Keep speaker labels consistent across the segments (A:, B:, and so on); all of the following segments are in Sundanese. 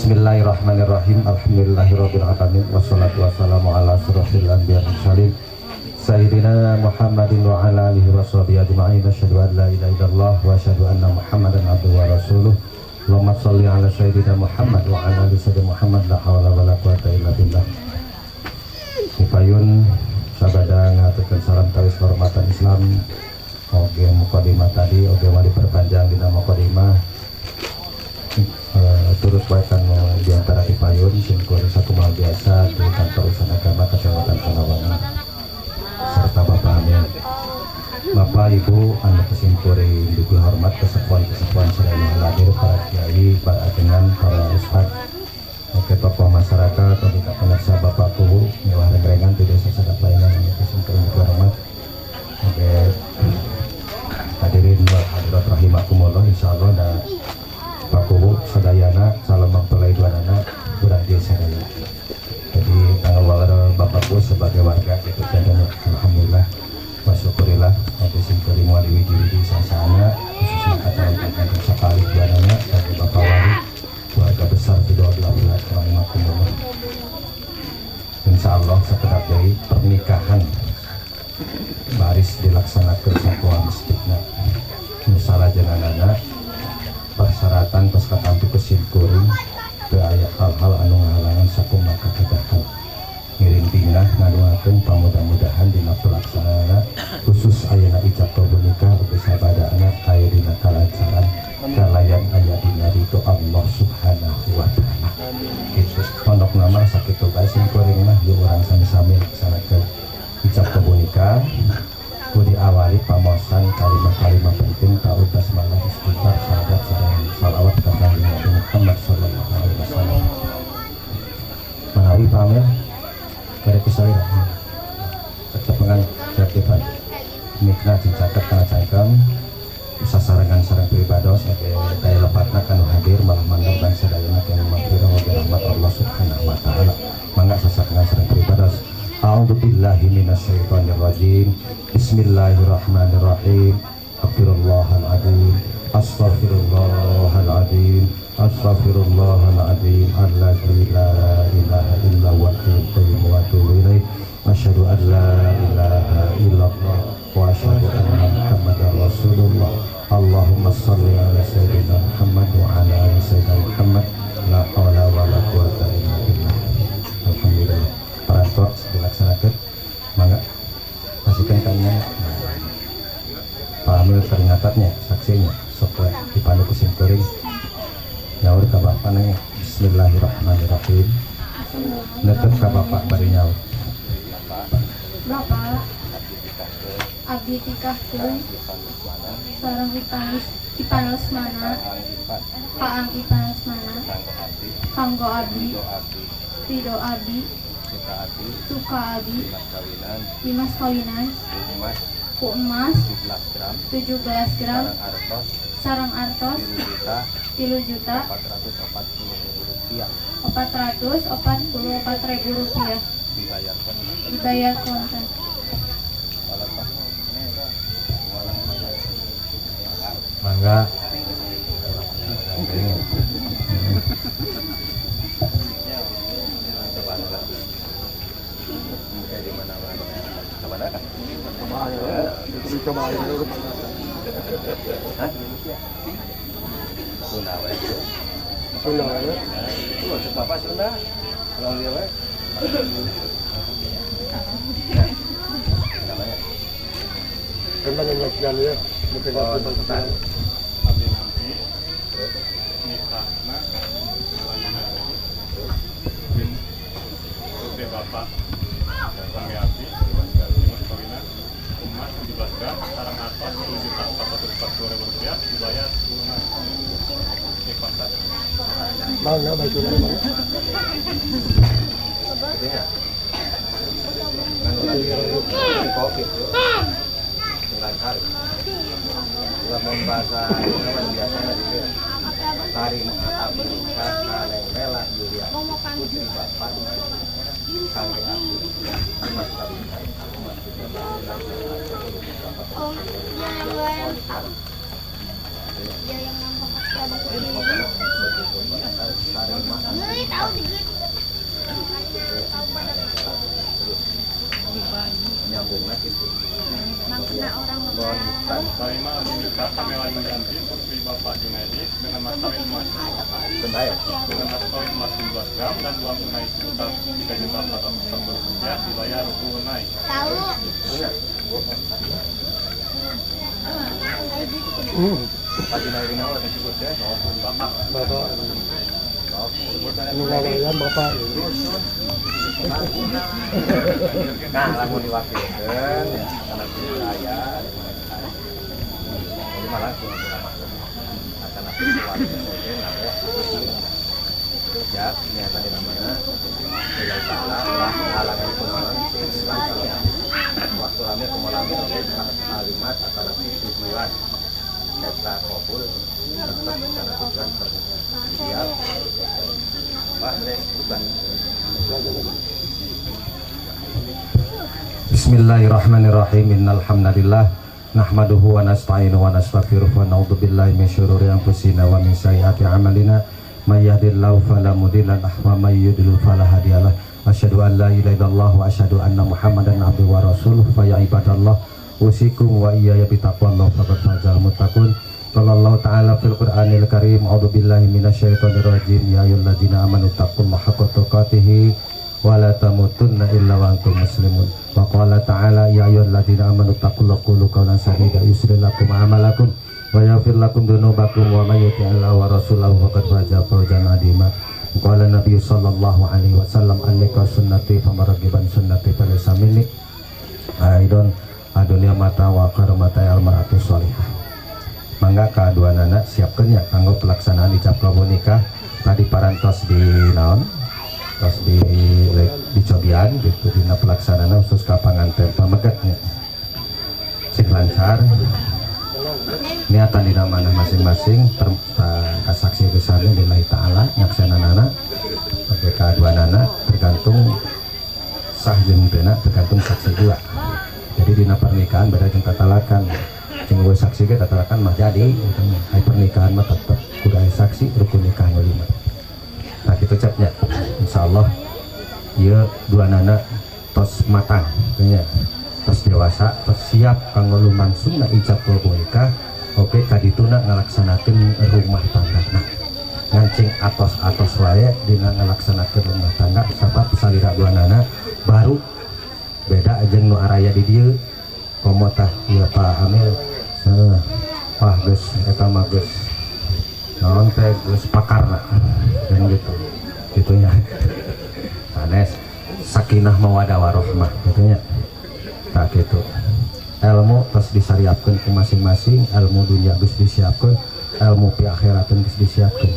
A: Bismillahirrahmanirrahim. Alhamdulillahirabbil alamin, wassalatu wassalamu ala asyrafil anbiya'i wal mursalin, sayyidina Muhammadin wa ala alihi washabihi ajma'in. Asyhadu an la ilaha illallah wa asyhadu anna Muhammadan abduhu wa rasuluh. Allahumma shalli ala sayyidina Muhammad wa ala ali sayyidina Muhammad. La haula wala quwata illa billah. Dipayun sabada ngaturkeun salam tawis hormatan Islam. Oge mukadimah tadi oge mau diperpanjang dina mukadimah, turut bae kanu diantara dipayun simkuring sakumaha biasa di Kantor Urusan Agama Kecamatan Panawangan serta Bapak Amil, Bapak Ibu anu ku simkuring dihormat, kesepuhan-kesepuhan sadaya hadir, para kiai, para ajengan, para ustad, oge tokoh masyarakat, oge pemirsa, Bapak Kuwu miwah rengrengan di desa Sadaplaingan anu ku simkuring dihormat, oge hadirin wal hadirat rahimakumullah. Insyaallah da Pak Kuwu sadayana calon mempelai dua anak kurang dia sadaya. Jadi tanggal waler Bapakku sebagai warga gitu dan alhamdulillah wa syukurillah, oge simkuring wali wiji-wiji sasana, khususnya calon pengantin sekali dua anak bagi Bapak Wali, keluarga besar di dua belah pihak rahimakumullah. Insya Allah sekedap dari pernikahan baris dilaksanakan sakumaha mestina misalnya anak persyaratan pas katampi ku simkuring teu aya hal-hal anu ngahalangan sakumaha kakadahan. Ngiring bingah ngadoakeun pamudah-mudahan dina pelaksanaan khusus ayeuna ijab kabul nikah oge sabadana aya dina kalancaran kalayan aya dina ridho Allah Subhanahu wa Taala. Gitu pondok nama sakitu bae simkuring mah. Yuk, urang sami-sami laksanakeun ijab kabul nikah ku diawali pamosan kalimat-kalimat penting, tahu basmalah, istighfar, syahadat, sareng salawat ka Kanjeng Nabi Muhammad sallallahu alaihi wasallam. Manawi pamel bade kusalira setepengan sertifikat mikna caket kana cangkem sasarengan sareng pribados oge daya lepatna kanu hadir malah mangga bangsa dayana yang maghfirah wa rahmat Allah Subhanahu wa Taala. Mangga sasarengan sareng pribados. A'udzu billahi minasyaitonir rajim. Bismillahirrahmanirrahim. Astaghfirullahaladzim. Astaghfirullahaladzim. Astaghfirullahaladzim. Alladzi la ilaha illa huwal hayyul qayyum wa atubu ilaih. Asyhadu an la ilaha illallah wa asyhadu anna Muhammadar Rasulullah. Allahumma salli ala sayyidina Muhammad wa ala ali sayyidina Muhammad. La haula wa la quwata illa billah. Alhamdulillah. Parantos dilaksanakan. Mangga masihkan kalian. Pak Amil ternyatatnya saksinya sok we dipandu ku simkuring. Nyaur ka bapak nanya bismillahirrahmanirrahim. Netep ka bapak bari nyaur.
B: Bapak, abdi tikahkeun sareng Ipan Lesmana, ka Ang Ipan Lesmana, kanggo abdi, ridho abdi, suka abdi, dimas kawinan ku emas 17 gram sareng artos 3 juta 444 ribu rupiah, dibayar kontan.
A: Mangga.
C: Sunda we. Sunda we. Itu cek Bapak Sunda. Kalau dia we. Namanya.
D: Kan banyak ya. Mungkin
C: Oh,
D: aku
C: bentar.
E: Abdi nampi nikahna lalajengna bin putri bapak kangge abdi dimas kawinan emas 17 gram sareng artos 7.440.000 rupiah, dibayar lunas di kontak.
D: Bangga baik itu bangga.
C: Gitu ya. Kopi. Lancar. Lamun bahasa ini mah biasanya gitu ya. Tarima abdi nikah ka Neng Mela Yulia putri bapak kangge abdi dimas kawinan emas 17 gram.
B: Om, dia yang lempar. Dia yang nampak ada.
C: Begitu.
E: Kalima, abdi nikah ka Mela Yulianti, putri Bapak Junaidi, dengan mas kawin emas
C: Kebayar.
E: Dengan mas kawin emas 17 gram dan uang tunai sebesar Rp3.440.000 dibayar tunai.
C: Benar. Pak Junaidi nama disebut ya.
E: Oh, Bapak.
D: Bapak.
C: Oh, sebutan.
D: Anu ngawayan bapak.
C: Nah, lamun diwakilkan ya, karena saya, jadi malah langsung nama akan aku wakil oke, nah ya, ya, ini tadi namanya nilai salah lah halangan kumaha sing lancar waktu lami kumaha lami oke, kalimat atau nanti tujuan eta kabul tetap karena tujuan pernikahan. Siap, Pak Dres, bukan.
A: Bismillahirrahmanirrahim. Innal hamdalillah nahmaduhu wa nasta'inuhu wa nastaghfiruh wa na'udzu billahi min syururi anfusina wa min sayyiati a'malina. May yahdihillahu fala mudilla lahu wa may yudlil fala hadiyalah. Asyhadu an la ilaha illallah wa asyhadu anna Muhammadan abduhu wa rasuluh. Fa ya ibadallah, usikum wa iyaya bitaqwallah faqad fazal muttaqun. Qala Allah ta'ala fil Qur'anil Karim, a'udzu billahi minasyaitonir rajim, ya ayyuhalladzina amanu taqullaha haqqa tuqatih wa la tamutunna illa wa antum muslimun. Wa qala ta'ala, ya ayyuhalladzina amanu taqullaha qulu qawlan sadida yusri lakum a'malakum wa yaghfir lakum dzunubakum wa may yuti'illaha wa rasulahu faqad faza fawzan 'azima. Qala Nabi sallallahu alaihi wasallam, an-nikah sunnati faman raghiba an sunnati falaysa minni. Aidon adunya mata wa khairu mata al mar'atu sholihah. Mangga kaduanana siapkeun ya kanggo pelaksanaan ijab kabul nikah tadi parantos di naon tos di dicobian gitu dina pelaksanaan khusus ka panganten pamegetnya sing lancar niatan dina mana masing-masing kasaksi besarnya lillahi ta'ala nyaksananana bagi kaduanana tergantung sah jeung teu tergantung saksi dua. Jadi dina pernikahan beda jeung tatalakan, jeung euweuh saksi ge tatalakan mah jadi gitu. Ai pernikahan mah tetep kudu aya saksi, rukun nikah nu lima. Nah gitu cepnya, insyaallah ieu dua nana tos matang gitu nya, tos dewasa, tos siap kanggo lumangsungna ijab kabul nikah. Oke, kadituna ngalaksanakeun rumah tangga. Nah ngancing atos-atos wae dina ngalaksanakeun rumah tangga sabab salira dua nana baru beda jeung nu araya di dieu komo tah ieu Pak Amil. Heeh, wah geus eta mah geus naon teh geus pakarna kan gitu gitunya, sanes sakinah mawadah warohmah gitunya. Tak gitu ilmu tos disariapkeun ku masing-masing, ilmu dunia geus disiapkeun, ilmu pi akhirat geus disiapkeun,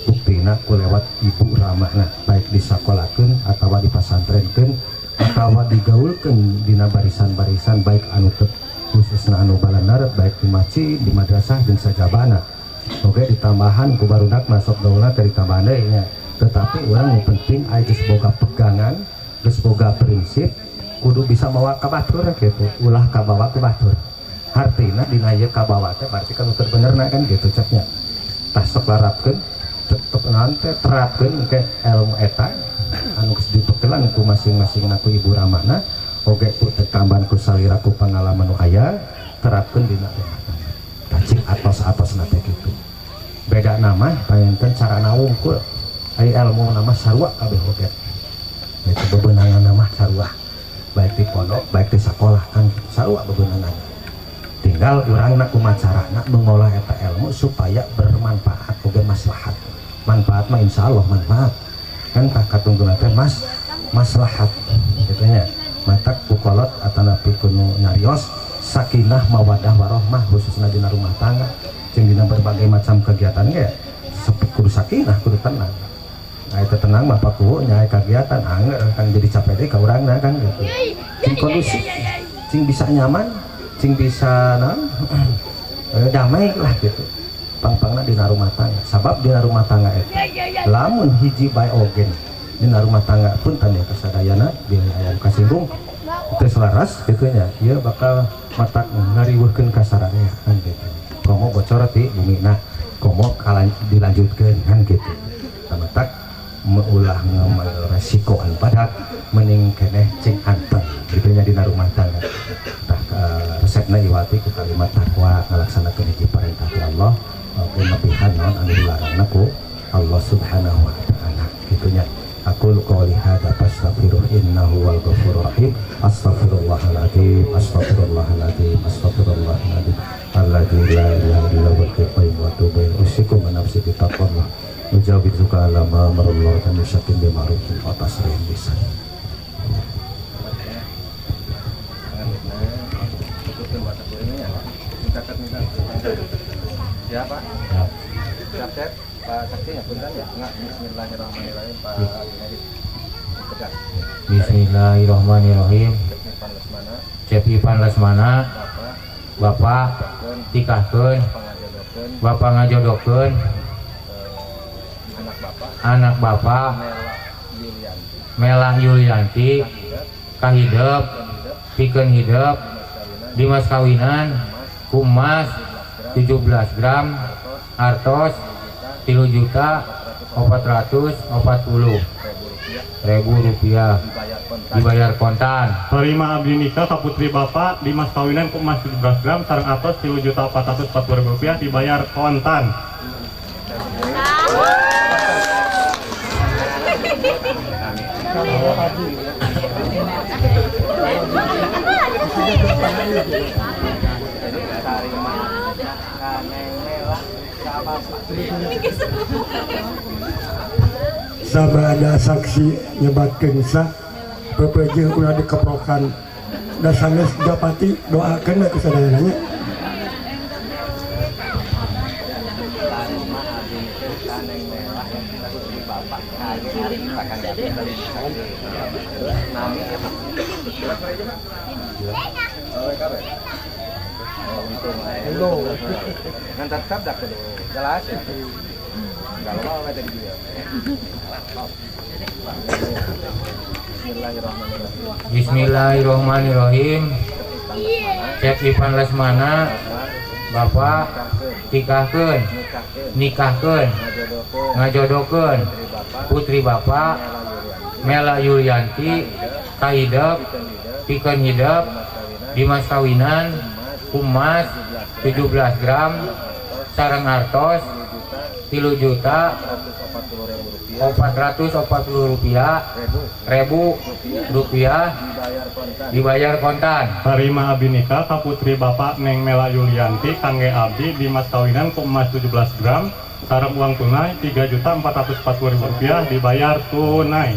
A: buktina ku lewat ibu ramana baik disakolakeun atawa dipasantrenkeun atawa digaulkeun dina barisan-barisan baik anu teu khususna anu balanar baik di masjid, di madrasah jeung sajabana. Oke, ditambahan ku barudak masuk gaulna teh ditambahan deui nya, tetapi urang nu penting aya geus boga pegangan, geus boga prinsip kudu bisa mawa ka batur gitu, ulah kabawa ku batur. Hartina dina ieu kabawa teh berarti kan ukur benerna kan gitu ceknya. Tah sok larapkeun tetep naon teh terapkeun ke ilmu eta anu geus dipekelan ku masing-masing ku ibu ramana oge ku tetambahan ku salira ku pengalaman nu aya terapkeun dina rumah tangga. Tah cing atos-atosna teh kitu. Beda nama panginten carana wungkul, ari ilmu nama sarua kabeh oge itu bebenangan nama sarua baik di pondok baik di sekolah kan sarua bebenangan, tinggal urangna kumaha carana mengolah eta ilmu supaya bermanfaat oge maslahat. Manfaat mah insyaallah manfaat kan tah katungtuna teh mas maslahat gitu nya. Matak ku kolot atanapi kuno nyarios sakinah mawadah warohmah khususna dina rumah tangga jeung dina berbagai macam kegiatan ge kudu sakinah, kudu tenang. Nah itu tenang mah paku nya kegiatan anger kan jadi capek deui ka urangna kan gitu. Cing kondusif, cing bisa nyaman, cing bisa naon damai lah gitu pang-pangna dina rumah tangga, sabab dina rumah tangga eta lamun hiji bae oge dina rumah tangga pun tanda kasadayana bilih aya nu kasinggung teu selaras gitu nya, ieu bakal matak ngariweuhkeun kasaraya kan gitu, komo bocor ti bumina komo dilanjutkeun kan gitu. Matak meulah ngambil resiko anu padat mending keneh cing anteng gitu nya dina rumah tangga. Tah. Resepna iwati ku kalimat takwa, ngalaksanakeun hiji parentah ti Allah maupun nepihan naon anu dilarangna ku Allah Subhanahu wa Ta'ala, kitu nya. Aqulu qouli hadza fastaghfiruh innahu wal ghafurur rahim. Astaghfirullahaladzim, astaghfirullahaladzim, astaghfirullahaladzim alladzi la ilaha illa huwal hayyul qayyum wa atubu ilaihi. Usikum wa nafsi bi taqwallah mujawizuka ala ma amarallahu tan yushakin bi ma'rufin wa tasrihin lisan.
C: Siapa? Siap, siap. Pak Sakti ya, punten ya. Enggak, bismillahirrahmanirrahim, Pak Junedi. Tegas.
F: Bismillahirrahmanirrahim.
C: Cep Ipan Lesmana,
F: Cep Ipan Lesmana,
C: Bapak,
F: Bapak tikahkeun,
C: Bapak ngajodokeun,
F: Bapak ngajodokeun
C: anak Bapak,
F: anak Bapak
C: Mela Yulianti,
F: Mela Yulianti, kahidep, pikeun hidep, dimas kawinan, ku emas 17 gram, artos 3.440.000 rupiah,
C: dibayar kontan.
F: Dibayar kontan.
E: Terima abdi nikah ka putri Bapak dimas kawinan ku emas 17 gram sareng atos 3.440.000 rupiah dibayar kontan.
C: Jadi tarima ka Neng Mela ka Bapak.
D: Sabada saksi nyebatkeun sah pepeje ulah dikeprokan da sanes japati, doakeun we ku sadayana nya.
C: Tarima abdi nikah ka Neng Mela putri Bapak kage ari Pak Kang tadi saksi. Terus nami ya, Pak. Oh, kabeh. Oh, gitu mah. Ngan tetap dah kudu jelas ya. Enggak mau tadi dia. Bismillahirrahmanirrahim.
F: Bismillahirrahmanirrahim. Cep Ipan Lesmana, Bapak tikahkeun,
C: Nikahkeun,
F: nikahkeun,
C: ngajodokeun,
F: ngajodokeun
C: putri Bapak,
F: putri Bapak Mela Yulianti kahidep, pikeun hidep, dimas kawinan ku emas 17 gram sareng artos 3.440 rupiah ribu rupiah,
C: dibayar kontan.
F: Dibayar kontan.
E: Tarima abdi nikah ka putri Bapak Neng Mela Yulianti kangge abdi dimas kawinan ku emas 17 gram sareng uang tunai 3.440.000 rupiah dibayar tunai.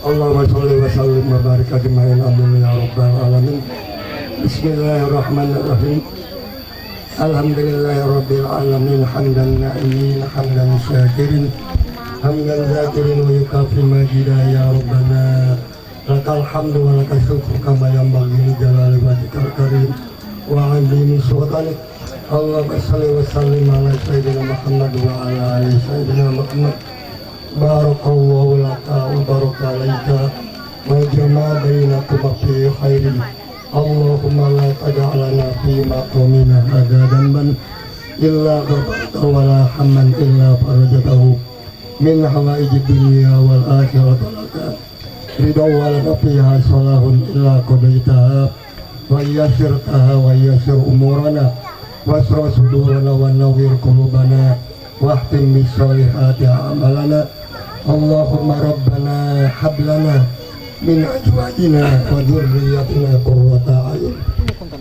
D: Allahumma sholli wa sallim wa barik ajmain, amin ya rabbal alamin. Bismillahirrahmanirrahim. Alhamdulillahirabbil alamin, hamdan na'imin, hamdan syakirin, hamdan zakirin wa yukafi majida ya rabbana lakal hamdu wa lakal syukru kama yanbaghi li jalali wajhikal karim wa 'azimi sultanik. Allahumma sholli wa sallim ala sayyidina Muhammad wa ala ali sayyidina Muhammad. Barakallahu laka wa baraka alaika wa jama'a bainakum fi khairin. Allahumma la taj'alna fi maqamina hadza dhanban illa ghafartahu wa la hamman illa farajtahu min hawaiji dunya wal akhirati laka ridha wa lana fiha salahun illa qadaitaha wa yassirtaha wa yassir umurana wasra sudurana wa nawwir qulubana wahtim bis solihati a'malana. Allahumma rabbana hab lana min azwajina wa dhurriyyatina qurrata a'yun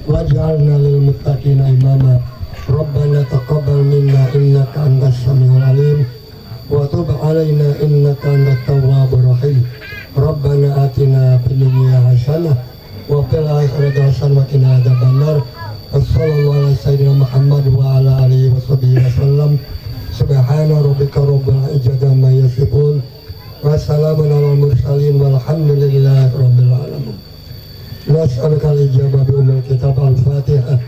D: waj'alna lil muttaqina imama. Rabbana taqabbal minna innaka antas samiul alim wa tub alaina innaka antat tawwabur rahim. Rabbana atina fid dunya hasanah wa fil akhirati hasanah wa qina adzabannar. Wassallallahu ala sayyidina Muhammad wa ala alihi washabbihi wasallam. Subhana rabbika rabbil izzati amma yasifun wa salamun alal mursalin walhamdulillahi rabbil alamin. Nas'aluka al-ijabah bi ummil kitab al-Fatihah.